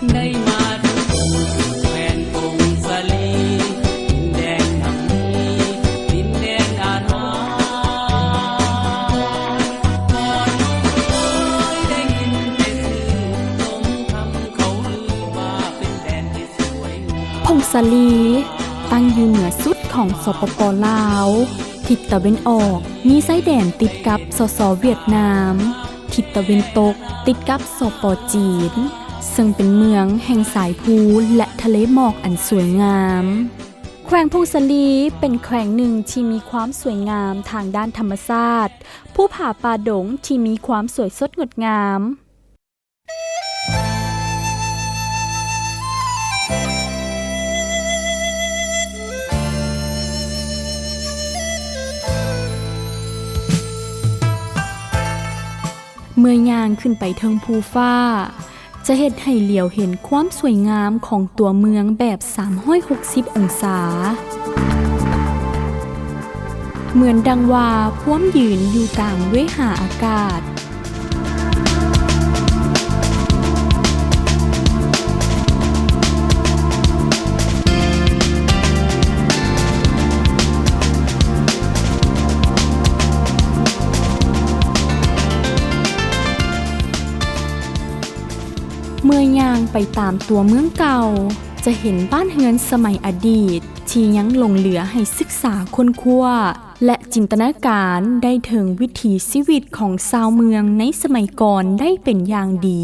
ໄດ້ມາເຖິງແຂວງຜົ້ງສາລີ ດິນແດນຫຍັງມີ ດິນແດນອາທອນ ບໍ່ຮູ້ເຄີຍໄດ້ຍິນແຕ່ຊື່ ສົມຄຳເຂົາລືວ່າເປັນແດນທີ່ ຜົ້ງສາລີ ຕັ້ງຢູ່ເໜືອສຸດຂອງ ສປປ ລາວ, ທິດຕາເວັນອອກມີຊາຍແດນຕິດກັບ ສສ ຫວຽດນາມ, ທິດຕາເວັນຕົກຕິດກັບ ສປ ຈີນ, ເຊິ່ງເປັນເມືອງແຫ່ງສາຍພູ ແລະ ທະເລໝອກອັນສວຍງາມ. ແຂວງຜົ້ງສາລີ ເປັນແຂວງໜຶ່ງທີ່ມີຄວາມສວຍງາມທາງດ້ານທຳມະຊາດ, ພູຜາປ່າດົງທີ່ມີຄວາມສວຍສົດງົດງາມ. ເມື່ອຍ່າງຂຶ້ນໄປເທິງພູຟ້າ ຈະເຮັດໃຫ້ຫຼຽວເຫັນຄວາມສວຍງາມຂອງຕົວເມືອງແບບສາມຮ້ອຍຫົກສິບອົງສາ. ເໝືອນດັ່ງວ່າພວມຢືນຢູ່ກາງເວຫາອາກາດ. ເມື່อย่างໄປຕາມຕົວເມືອງເກົ່າ ຈະເຫັນບ້ານເຮືອນສະໄໝອະດີດທີ່ຍັງຫຼົງເຫຼືອໃຫ້ສຶກສາຄົ້ນຄວ້າ ແລະ ຈິນຕະນາການໄດ້ເຖິງວິຖີຊີວິດຂອງຊາວເມືອງໃນສະໄໝກ່ອນໄດ້ເປັນຢ່າງດີ.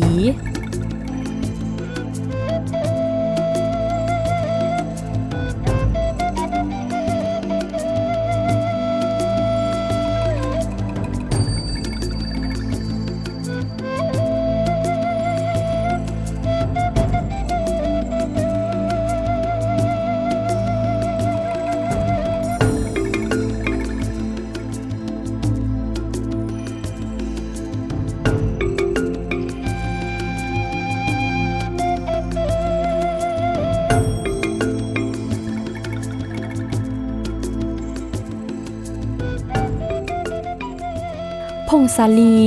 ຜົ້ງສາລີ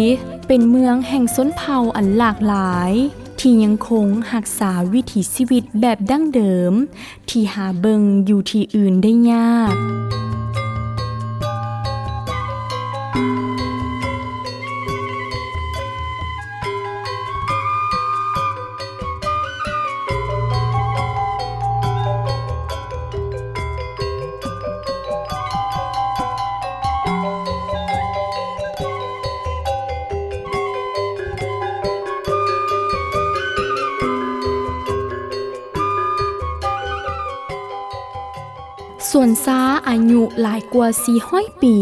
ເປັນເມືອງແຫ່ງຊົນເຜົ່າອັນຫຼາກຫຼາຍ ທີ່ຍັງຄົງຮັກສາວິຖີຊີວິດແບບດັ້ງເດີມ ທີ່ຫາເບິ່ງຢູ່ທີ່ອື່ນໄດ້ຍາກ. ສວນຊາອາຍຸຫຼາຍກວ່າສີ່ຮ້ອຍປີ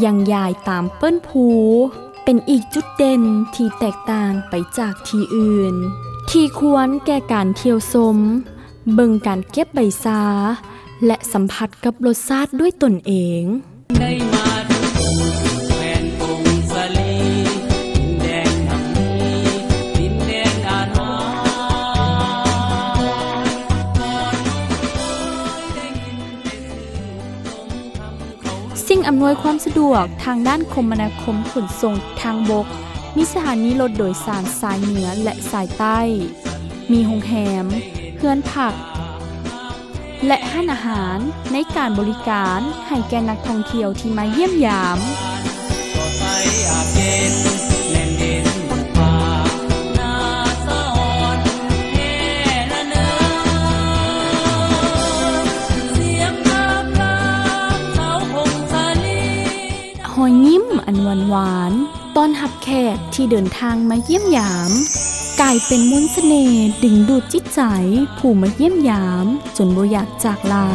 ຍັງຢາຍຕາມເປີ້ນພູ ເປັນອີກຈຸດເດັ່ນທີ່ແຕກຕ່າງໄປຈາກທີ່ອື່ນ ທີ່ຄວນແກ່ການທ່ຽວຊົມ, ເບິ່ງການເກັບໃບຊາ ແລະ ສຳຜັດກັບລົດຊາດດ້ວຍຕົນເອງ. ໄດ້ມາເຖິງແຂວງຜົ້ງສາລີ ດິນແດນຫຍັງມີ ດິນແດນອາທອນ ບໍ່ຮູ້ເຄີຍໄດ້ຍິນແຕ່ຊື່ ສົມຄຳເຂົາ ສິ່ງອຳນວຍຄວາມສະດວກທາງດ້ານຄົມມະນາຄົມຂົນສົ່ງທາງບົກ ມີສະຖານີລົດໂດຍສານສາຍເໜືອ ແລະ ສາຍໃຕ້, ມີໂຮງແຮມ, ເຮືອນພັກ ແລະ ຮ້ານອາຫານໃນການບໍລິການໃຫ້ແກ່ນັກທ່ອງທ່ຽວທີ່ມາຢ້ຽມຢາມ. ຮອຍຍິ້ມອັນຫວານໆ ຕ້ອນຮັບແຂກທີ່ເດີນທາງມາຢ້ຽມຢາມ ກາຍເປັນມົນສະເໜ່ດຶງດູດຈິດໃຈຜູ້ມາຢ້ຽມຢາມຈົນບໍ່ຢາກຈາກລາ.